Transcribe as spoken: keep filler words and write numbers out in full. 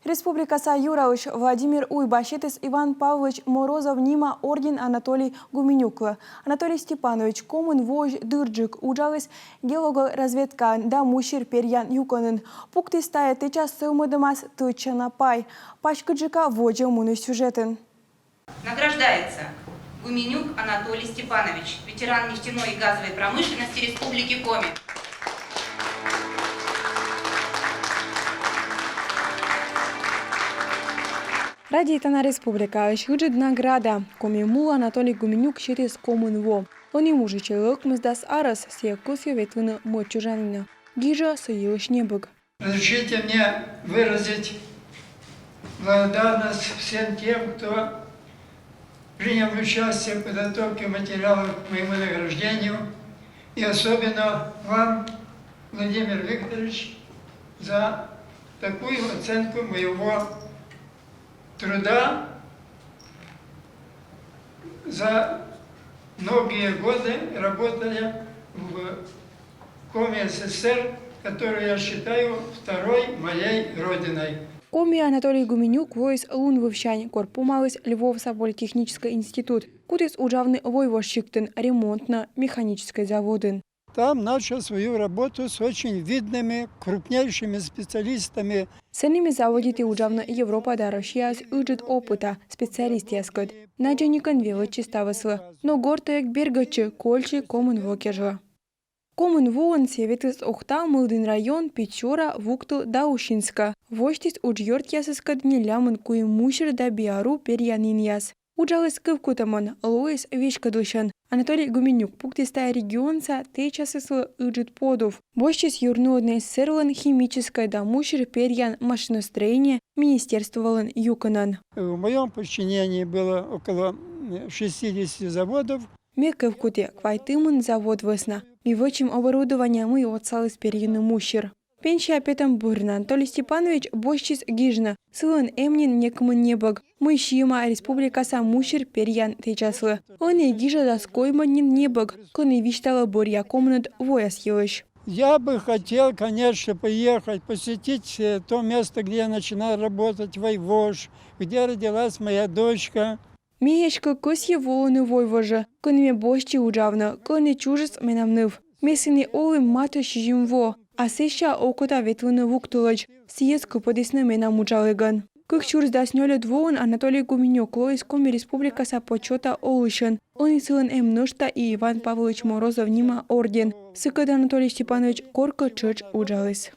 Республикаса юралысь Владимир Уйба сетіс Иван Павлович Морозов нима орден Анатолий Гуменюклы. Анатолий Степанович комын воысь дырджык уджаліс геологоразведкаын да мусир перъян юкӧнын. Пуктіс тайӧ тэчас сӧвмӧдӧмас тӧдчана пай. Паськыдджыка водзӧ мунысь сюжетын. Награждается Гуменюк Анатолий Степанович, ветеран нефтяной и газовой промышленности Республики Коми. Радейтана республикаысь ыджыд награда. Коми мул Анатолий Гуменюк сетіс комын во. Ӧні мужичӧ ӧкмысдас арӧс, сійӧ кӧсйӧ ветлыны мӧд чужанінӧ. Гижӧ со йылысь небӧг. Разрешите мне выразить благодарность всем тем, кто принял участие в подготовке материалов к моему награждению, и особенно вам, Владимир Викторович, за такую оценку моего труда за многие годы, работая в Коми ССР, которую я считаю второй моей родиной. Коми Анатолий Гуменюк воис лунвывсянь, кор помаліс Львовса политехническӧй институт. Кутіс уджавны Войвож сиктын ремонтно-механическӧй заводын. Там начал свою работу с очень видными, крупнейшими специалистами. Сэні ме заводиті уджавны Европа да Россияысь ыджыд опыта специалистъяскӧд. Надзӧникӧн велӧдчи ставыслы. Но гортӧ эг бергӧдчы, кольччи комын во кежлӧ. Комын воын сійӧ ветліс Ухта, Мылдін район, Печора, Вуктыл да Усинскӧ. Восьтіс уджъёртъясыскӧд нелямын куим мусир да биару перъянінъяс. Уджаліс кывкутӧмӧн, лоис веськӧдлысьӧн. Анатолий Гуменюк пуктіс тайӧ регионса тэчасыслы ыджыд подув. Босьтчис юрнуӧдны СССР-лӧн химическӧй да мусир перъян машиностроение министерстволӧн юкӧнӧн. В моём подчинении было около, м, шестидесяти заводов. Ме кывкуті квайтымын завод вӧсна. Ми вӧчим оборудование, мый отсаліс перйыны мусир. Пенсия петӧм бӧрын Анатолий Степанович босьтчис гижны. Сылӧн эм нин некымын небӧг, мый сиӧма республикаса мусир перъян тэчаслы. Ӧні гижӧдас коймӧд нин небӧг, кӧні висьталӧ бӧръя комынӧд вояс йылысь. Я бы хотел, конечно, поехать, посетить, э, то место, где я начинал работать, Войвож, где родилась моя дочка. Ме эськӧ кӧсйи волыны Войвожӧ, кӧні ме босьтчи уджавны, кӧні чужис менам ныв. Ме сэні олі матӧ сизим во, а сэсся окота ветлыны Вуктылӧдз. Сійӧс кыпӧдісны менам уджалігӧн. Кык сюрс дас нёльӧд воын Анатолий Гуменюк лоис Коми Республикаса почёта олысьӧн. Ӧні сылӧн эм нӧшта и Иван Павлович Морозов нима орден. Сыкӧд Анатолий Степанович коркӧ тшӧтш уджаліс.